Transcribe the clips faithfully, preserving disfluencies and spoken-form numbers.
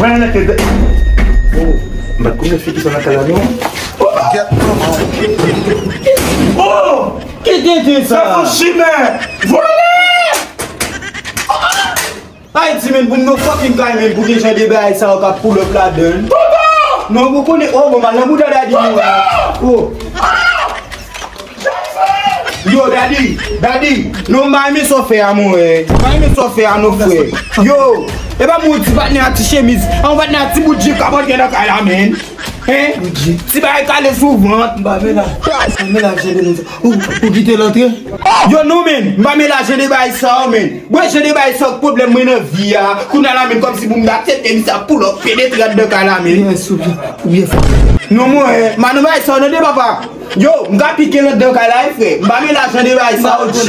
Mwen anlè ke de. Oh, m pa t konnen fi ki sa nan kay la non. Gèt manman w. Oh! Ki tenten sa? Sa fò chimè. Vòlè! Ayiti, men, pou n nan fucking kay, men, pou gen jan de bagay sa yo k ap pull up ladan l. Tonton! Non, ou konnen, oh, bon, mal nan bouda dadi nou. Tonton! Oh. Yo, dadi, dadi, non, m pa renmen sa w fè a, mon frè. M pa renmen sa w fè a, non, frè. Yo, e pa mwen ti patnè a ti chemiz, a yon patnè a ti bout jip k ap antre nan kay la, men. Hein? Ti bagay kale sou vant. M pa melaje, m pa melaje de moun sa. Ou, ou kite l antre? Yo, non, men, m pa melaje de bagay sa yo, men. Mwen, jan de bagay sa yo k pwoblèm mwen nan vi a. Kounye a la, men, kòmsi pou m ta aksepte misye ap pull up, penetre anndan kay la, men. Byen, souple. Ou byen fè. Non, mwen, eh, m pa nan bagay sa yo, non, de papa. Yo, m ka pike l anndan kay la, wi, frè. M pa melaje de bagay sa yo, G.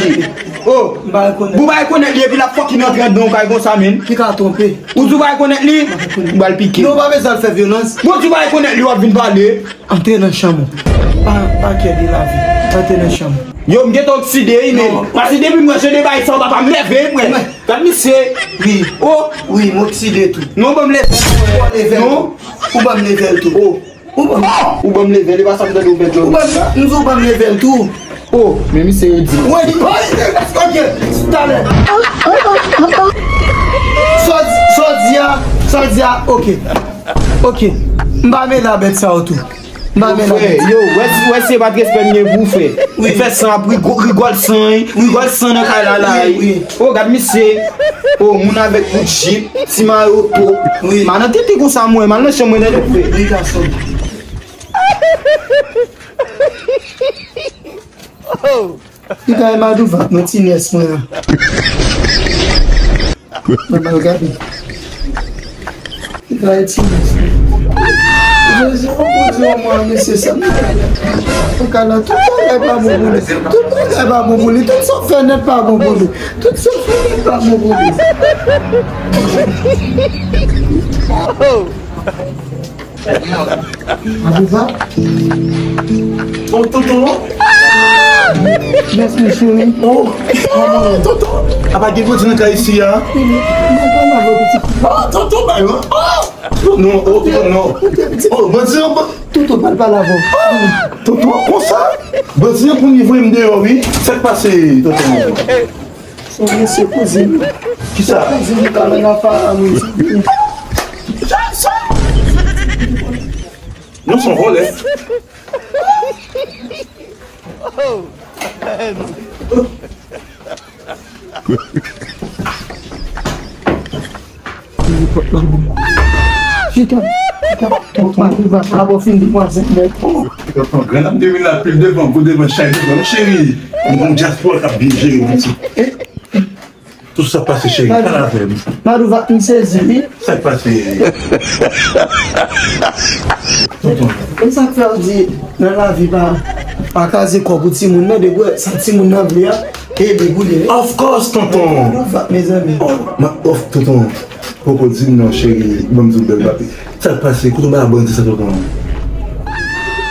Oh. M pa rekonèt. Ou pa rekonèt li, epi l ap fucking antre anndan yon kay konsa, men. Ki ka twonpe? Ou di w pa rekonèt li? M pa rekonèt. Ou ba l pike. Non, ou pa bezwen al fè vyolans. Bon, ou di w pa rekonèt li, w ap vin pale. Antre nan chanm ou. Pa, pa kè de lavi. Antre nan chanm ou. Yo, m gentan okside, wi, men. Non. Paske depi m wè jan de bagay sa yo, papa, m leve, wi, frè. Gad misye. Wi. Oh. Wi, m okside tou. Non, ban m leve. Ou ban m leve tou. Non. Ou ban m leve tou. Oh. Ou ban m. Ou ban m leve, li pa sa m tande ou fè djòl. Ou ban m, m di w ban m leve l tou. Oh, men misye yo di. Wi, wi, ok, talè. Sa w di, sa w di a, sa w di a, ok. Ok. M pa mele a bèt sa yo tou. M pa mele a bèt. Yo, wè si, wè si e pa t respè m gen pou w fè. Wi. Fè san ap rigo-, rigòl san, wi. Rigòl san nan kay la, la, wi, wi. Oh, gad misye. Oh, moun avèk bout jip, ti mayo po. Wi. M a nan tete konsa, mwen, m al nan chanm mwen, tande, frè. Wi, gason. Oh. Li bay Madouva, non, ti nyès mwen an. Mwen mal gade. Li bay ti nyès mwen. Jezi, oh Bondye, oh mwen, mesye, sa m gade. Mwen gade la, tout bagay pa bon pou li. Tout bagay pa bon pou li. Tout sa w fè nèt pa bon pou li. Tout sa w fè nèt pa bon pou li. Madouva? Oh, tonton. Mèsi, cheri. Oh, oh, tonton. Apa gen bandi nan kay isi a? Oh, tonton, bay mwen. Oh, non, oh, tonton, non. Oh, bandi an, ba- Tonton, pa l pale avè w. Oh, tonton, konsa? Bandi an pou li voye m deyò, wi. Sa k pase, tonton? Se yon mesye kouzin. Kisa? Kouzin li ka mennen anfan a mwen. Non, se yon vòlè. Chita, chita. Tonton, Madouva, pa bò fin demwazèl nèt. Tonton, grann ap devin la pil devan, gwo devan, chay devan, non, cheri. Yon dyaspora k ap byen jere, pitit. Tout sa k pase, cheri, pale avè m. Madouva, m sezi, wi. Sa k pase? Tonton. E sa k fè w di, nan lavi pa, pa kraze kò pou timoun nan, depi w wè sa timoun nan vle a, e depi w vle. Of course, tonton. Madouva, mezanmi. Oh, ma, of, tonton. Poko di m non, cheri. Ban m di w bèl papi. Sa k pase? Kote w ba bandi sa, tonton?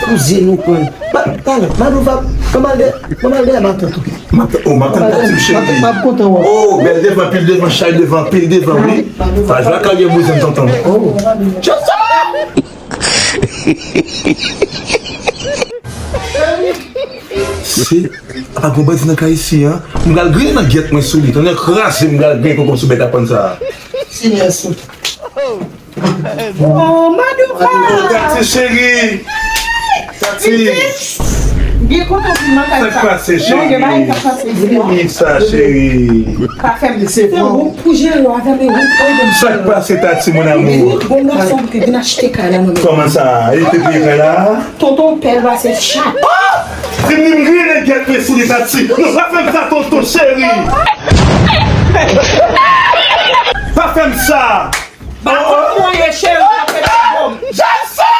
Pou zye nou pran. Ma, talè, Madouva, ban m al dèyè, ban m al dèyè matant ou. Matant, oh, matant pati m, cheri. M ap kontan wè w. Oh, bèl devan, pil devan, chay devan, pil devan, wi. Pa jwe ak karyè bouzen, tonton. Oh. Se, apa gon bandi nan kay isi, an? M pral griyen nan gyèt mwen sou li. Tonnè kraze, m pral griyen koko sou bèk aprann sa a. Senyè sou. Oh, Madouva! Oh, Tati cheri! Tati! Byen kontan vin nan kay sa. Sa k pase, cheri? Non, gen bagay k ap pase isi, non. Ki sa, cheri? Pa fè m se wout pou jere w avè m, e wout pou ede m. Sa k pase, Tati, mon amour? Bon gason ki vin achte kay la nan men. Kòman sa? E te peye kay la? Tonton pè l pase chat. Ah! Vin ni m griyen nèg gèt mwen sou li, Tati. Non, pa fè m sa, tonton cheri. Pa fè m sa. Ba kòm mwen ye, cheri, pa fè m sa, bòm. Jezi!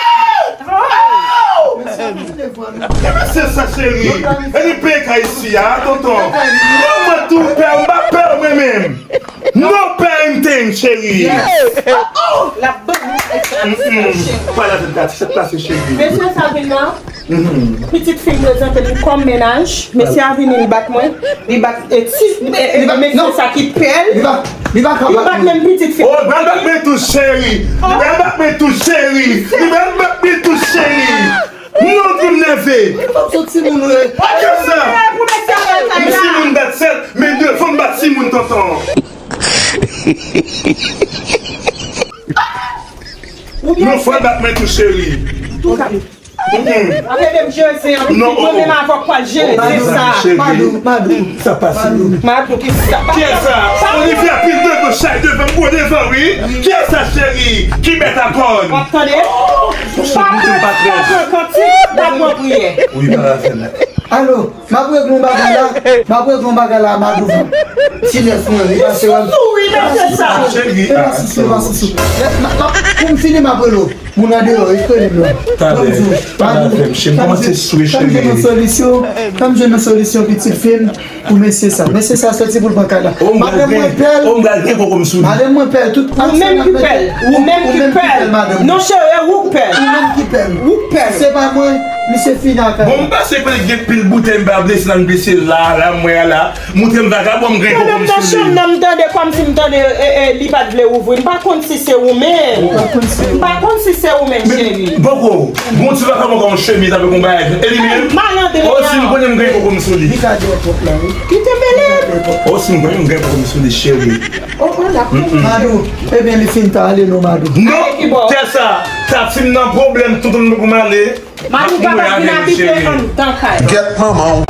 Oh! Ki mesye sa, cheri? E li peye kay isi a, tonton. Non, mwen tou pè, m pa pè mwen menm. No parenting, cheri. Yes. Oh, oh. L ap ban nou. Pale avè m, Tati, sa k pase, cheri? Mesye sa vin la. Pitit fi m prezante li kòm mennaj. Mesye a vini, li bat mwen. Li bat, e, ti, e, e, mesye sa ki pè l. Li pa, li pa ka bat mwen. Li bat menm pitit fi. Oh, li pral bat mwen tou, cheri. Li pral bat mwen tou, cheri. Li pral bat mwen tou, cheri. Non, pou m nève. Fòk sou timoun, wi. Kiyès sa? Pou mesye a bay kay la. Timoun dat sèt, men devan m bat timoun, tonton. Non, fò l bat mwen tou, cheri. Tou sa. Ap ede m jere se yon pitit mwen menm avè w pral jere se sa. Madou, Madou, sa pase? Madou, ki sa? Kiyès sa? Olivia pil de gwo chay devan m gwo devan, wi. Kiyès sa, cheri? Ki bèt a kòn? W ap tande? Pa pran kantik, pa pran priyè. Wi, pa la fè la. Alo, m ap regle yon bagay la. M ap regle yon bagay la, Madou. Ti nèf mwen, li pase wè m. Souri, mesye sa. Cheri, e pa sousou, e pa sousou. Lè, m, m, pou m fini, m ap rele w. Moun andeyò, espere m la. Talè, talè, fè m, cheri, m kòmanse swe, cheri. Fè m jwenn yon solisyon, fè m jwenn yon solisyon, pitit fi m, pou mesye sa. Mesye sa soti pou l pran kay la. Madanm mwen pè l. Madanm mwen pè l, tout. Ou menm ki pè l. Ou menm ki pè l. Non, cheri, e ou k pè l. Ou menm ki pè l. Ou k pè l. Se pa mwen, misye fini ak kay la. Bon, m pase kote gen pil boutèy, m pa blese nan blese la, la, mwen la. Montre m vagabon, m gen koko m sou li. Nan chanm nan, m tande kòmsi m tande, e, e, li pa t vle ouvri. M pa konn si se ou menm. M pa konn si se ou menm, cheri. Boko, gon ti vagabon k ap chemiz avèk yon bagay. E li menm? Malandren. Oh, si m konnen m gen koko m sou li. Li ka di w pòt la, wi. Kite mele. Oh, si m konnen m gen koko m sou li, cheri. Madou, ebyen li fin ta ale non, Madou. Non, kè sa, Tati m nan pwoblèm, toutoun pou m ale. Madou pa ka vin abite anndan kay. Gèt manman w.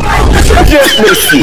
Gèt mesye.